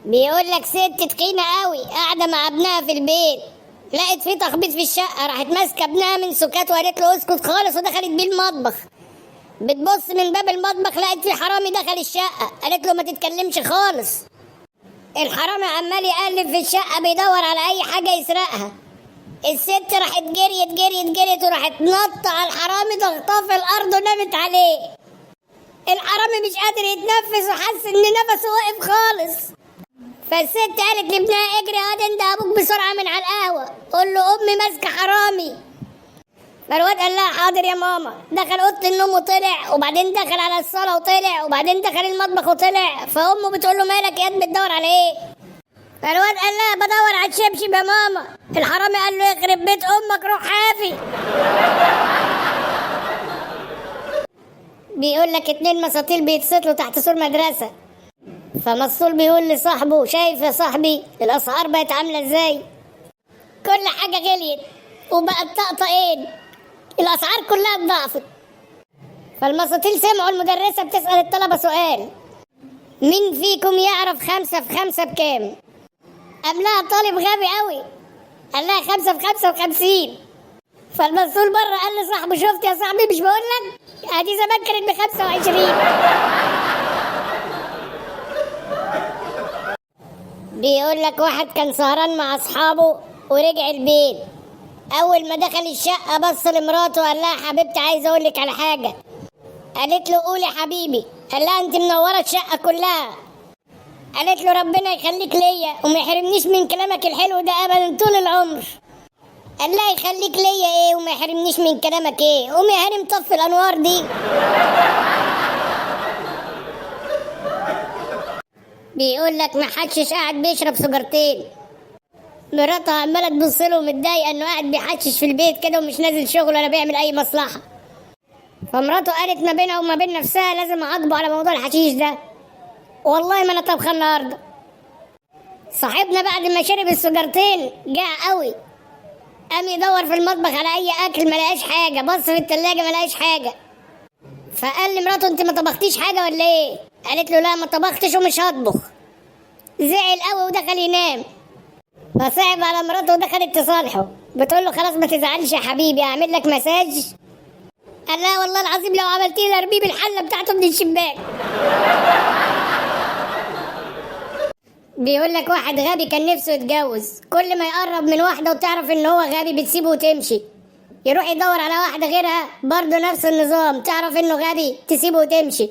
بيقول لك ست تخينة قوي قاعدة مع ابنها في البيت، لقت في تخبيط في الشقة، راحت ماسكه ابنها من سكات وقالت له اسكت خالص، ودخلت بيه المطبخ. بتبص من باب المطبخ لقت في حرامي دخل الشقة، قالت له ما تتكلمش خالص. الحرامي عمال يقلب في الشقة بيدور على اي حاجة يسرقها. الست راحت جريت جريت جريت وراحت نط على الحرامي، ضغطاه في الارض ونامت عليه. الحرامي مش قادر يتنفس وحس ان نفسه واقف خالص. فالست قالت لابنها اجري هات انت ابوك بسرعة من على القهوة، قول له امي ماسكه حرامي. فالواد قال لها حاضر يا ماما. دخل اوضة النوم وطلع، وبعدين دخل على الصاله وطلع، وبعدين دخل المطبخ وطلع. فامه بتقول له مالك يا ابني بتدور على ايه؟ فالواد قال لها بدور على الشبشب يا ماما. الحرامي قال له يخرب بيت امك روح حافي. بيقول لك اتنين مساطيل بيتسطلوا تحت سور مدرسه، فمسطول بيقول لصاحبه شايف يا صاحبي الاسعار بقت عامله ازاي؟ كل حاجة غليت وبقت طقطقين، الاسعار كلها اتضاعفت. فالمساطيل سمعوا المدرسة بتسال الطلبة سؤال، مين فيكم يعرف 5 في 5 بكام؟ قام لها طالب غبي قوي قال لها 5 في 55. فالمسؤول بره قال لصاحبه شفت يا صاحبي مش بقول لك ادي زمان كانت ب25. بيقول لك واحد كان سهران مع اصحابه ورجع البيت، اول ما دخل الشقة بص لمراته وقال لها حبيبتي عايز اقول لك على حاجة. قالت له قولي حبيبي. قال لها انت منورة الشقة كلها. قالت له ربنا يخليك ليا وما يحرمنيش من كلامك الحلو ده ابدا طول العمر. قال لها يخليك ليا ايه وما يحرمنيش من كلامك ايه؟ قوم يا هانم طفي الانوار دي. بيقول لك ما حدش قاعد بيشرب سجارتين. مراته عماله تبص له ومتضايقه انه قاعد بيحشش في البيت كده ومش نازل شغل ولا بيعمل اي مصلحة. فمراته قالت ما بينها وما بين نفسها لازم اعاقبه على موضوع الحشيش ده، والله ما انا طبخه النهارده. صاحبنا بعد ما شرب السجارتين جاع قوي، قام يدور في المطبخ على اي اكل ما لقاش حاجة، بص في التلاجة ما لقاش حاجة. فقال لمراته انت ما طبختيش حاجة ولا ايه؟ قالت له لا ما طبختش ومش هطبخ. زعل قوي ودخل ينام. فصعب على مراته ودخلت تصالحه، بتقول له خلاص ما تزعلش يا حبيبي اعمل لك مساج. قال لها والله العظيم لو عملتيه لارميه بالحله بتاعته من الشباك. بيقول لك واحد غبي كان نفسه يتجوز، كل ما يقرب من واحدة وتعرف ان هو غبي بتسيبه وتمشي، يروح يدور على واحدة غيرها برضه نفس النظام، تعرف انه غبي تسيبه وتمشي.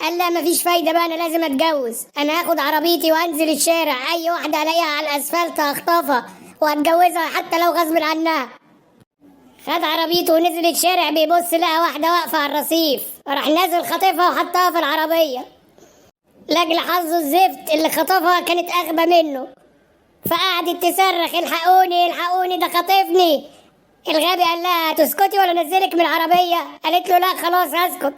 قال لا مفيش فايده بقى انا لازم اتجوز، انا هاخد عربيتي وانزل الشارع، اي واحدة الاقيها على الاسفلت هخطفها وهتجوزها حتى لو غصب عنها. خد عربيته ونزل الشارع، بيبص لقى واحدة واقفة على الرصيف، راح نازل خاطفها وحطها في العربية. لاجل حظه الزفت اللي خطفها كانت اغبى منه، فقعدت تصرخ الحقوني الحقوني ده خاطفني. الغبي قال لها هتسكتي ولا انزلك من العربية؟ قالت له لا خلاص هسكت.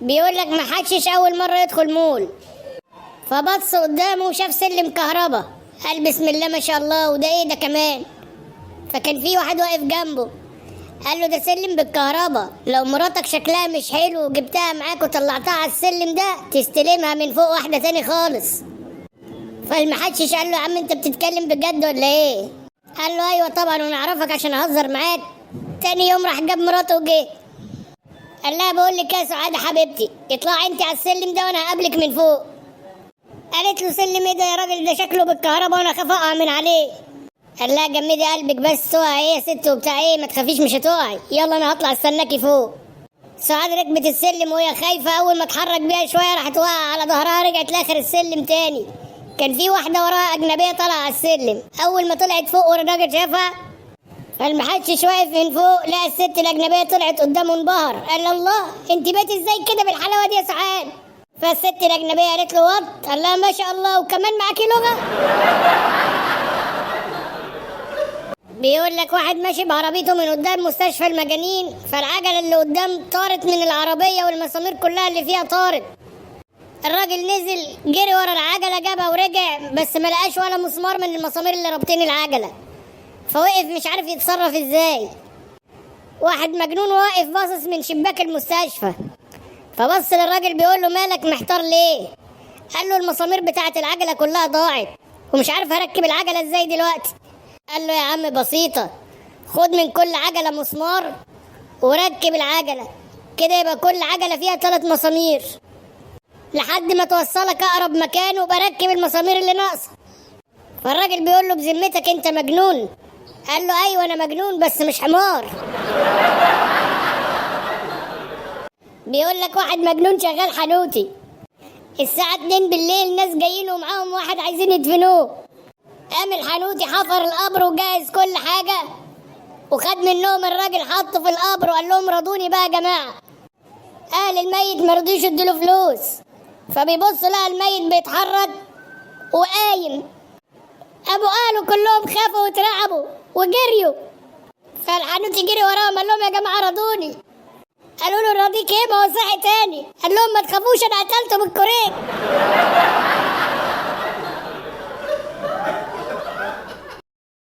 بيقول لك ما حدش اول مرة يدخل مول، فبص قدامه وشاف سلم كهربا، قال بسم الله ما شاء الله وده ايه ده كمان؟ فكان في واحد واقف جنبه قال له ده سلم بالكهرباء، لو مراتك شكلها مش حلو وجبتها معاك وطلعتها على السلم ده تستلمها من فوق واحدة تاني خالص. فالمحشش قال له يا عم انت بتتكلم بجد ولا ايه؟ قال له ايوه طبعا وانا اعرفك عشان اهزر معاك. تاني يوم راح جاب مراته وجه قال لها بقول لك يا سعاد حبيبتي اطلعي انت على السلم ده وانا هقابلك من فوق. قالت له سلم ايه ده يا راجل، ده شكله بالكهرباء وانا اخاف اقع من عليه. قال لها جمدي قلبك بس، تقعي ايه يا ست وبتاع ايه، ما تخافيش مش هتقعي، يلا انا هطلع استناكي فوق. سعاد ركبت السلم وهي خايفة، اول ما اتحرك بيها شوية راحت واقعه على ظهرها، رجعت لاخر السلم تاني. كان في واحدة وراها اجنبية طالعه على السلم، اول ما طلعت فوق والراجل شافها، فالمحشش واقف من فوق لقى الست الاجنبية طلعت قدامه، انبهر قال الله انت بقيتي ازاي كده بالحلاوه دي يا سعاد؟ فالست الاجنبية قالت له وات؟ قال لها ما شاء الله وكمان معاكي لغة. بيقول لك واحد ماشي بعربيته من قدام مستشفى المجانين، فالعجله اللي قدام طارت من العربية والمسامير كلها اللي فيها طارت. الراجل نزل جري ورا العجلة جابها ورجع، بس ما لقاش ولا مسمار من المسامير اللي رابطين العجلة، فوقف مش عارف يتصرف ازاي. واحد مجنون واقف باصص من شباك المستشفى، فبص للراجل بيقول له مالك محتار ليه؟ قال له المسامير بتاعه العجلة كلها ضاعت ومش عارف هركب العجلة ازاي دلوقتي. قال له يا عم بسيطة، خد من كل عجله مسمار وركب العجلة كده، يبقى كل عجله فيها 3 مسامير لحد ما توصلك اقرب مكان وبركب المسامير اللي ناقصه. فالراجل بيقول له بذمتك انت مجنون؟ قال له ايوه انا مجنون بس مش حمار. بيقول لك واحد مجنون شغال حنوتي، الساعة 2 بالليل ناس جايين ومعاهم واحد عايزين يدفنوه. قام الحنوتي حفر القبر وجهز كل حاجة وخد منهم الراجل حطه في القبر وقال لهم رضوني بقى يا جماعة. أهل الميت ما رضيوش يدوله فلوس، فبيبصوا لقى الميت بيتحرك وقايم. أبو أهله كلهم خافوا واترعبوا وجريوا، فالحنوتي جري وراهم قال لهم يا جماعة رضوني. قالوا له راضيك ايه؟ ما هو صحي تاني. قال لهم ما تخافوش انا قتلته بالكوريك.